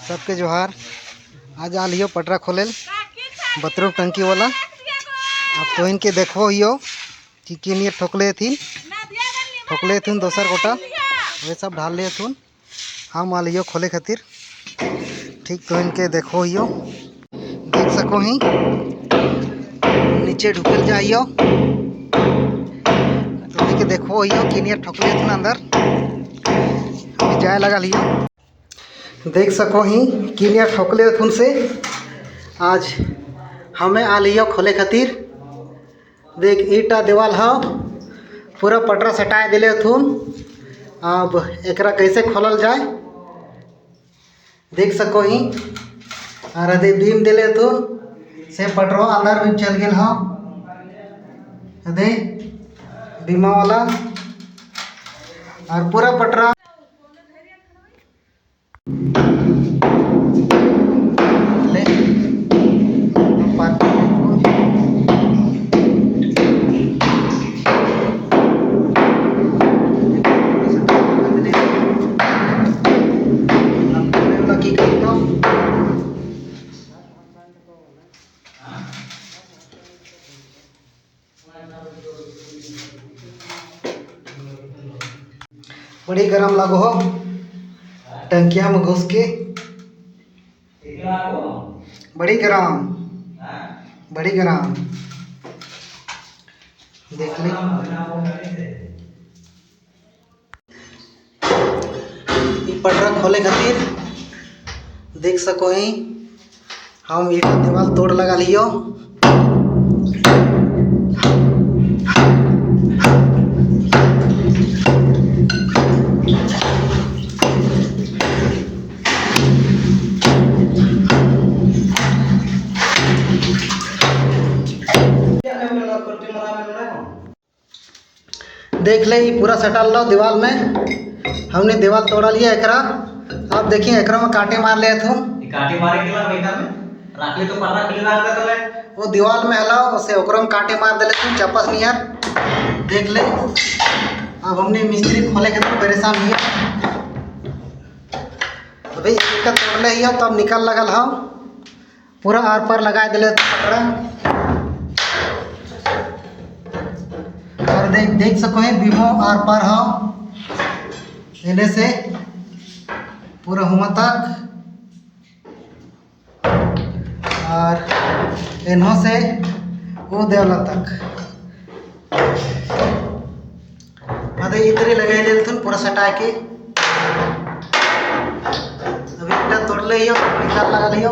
सबके जोहार। आज आल हियो पटरा खोलेल बाथरूम टंकी वाला। अब तो इनके देखो हियो कि किनिए ठोकले थीन, ठोकले थीन दोसर गोटा वे सब ढाल लिए थुन। हम आल हियो खोले खातिर। ठीक तो इनके देखो हियो, देख सको ही नीचे ढुकल जाइयो तो इनके देखो हियो किनिए ठोकले थुन अंदर अभी जाए लगा लियो। देख सको ही किनिया ठोकले थुन से आज हमें आ लियो खोले खातिर। देख ईटा दीवार हो पूरा पटरा सटाए दिले थुन। अब एकरा कैसे खोलल जाए देख सको ही। और अदे बीम दिले थुन से पटरो अंदर भी चल गेल हो। अदे बीमा वाला और पूरा पटरा ले बड़ी गरम लागो हो टंकिया में घुस के, बड़ी गरम, बड़ी गरम। देख ले पटरा खोले खातिर देख सको ही हम ईटा दीवार तोड़ लगा लियो। देख ले पूरा सटल लो दीवार में, हमने दीवार तोड़ा लिया एकरा। आप देखिए एकरा में कांटे मार लिए थे, कांटे मारे के ला बेटा में राख ले तो पटरा खाली राख दे तले वो दीवार में हलाओ उसे ओकरा में कांटे मार देले तुम चपस नियर। देख ले अब हमने मिस्त्री खोले के तो परेशान हिया। अभी एक तोड़ ले हिया तब निकल लगल हम पूरा are पर लगा दिले पटरा। और देख देख सको है बीमो are पार हो एने से पूरा हुमा तक और एनो से वो देवला तक। अरे इतने लगाए लेथुन पूरा सटा के। अभी ईटा तोड़ ले हियो निकाल लगा लियो।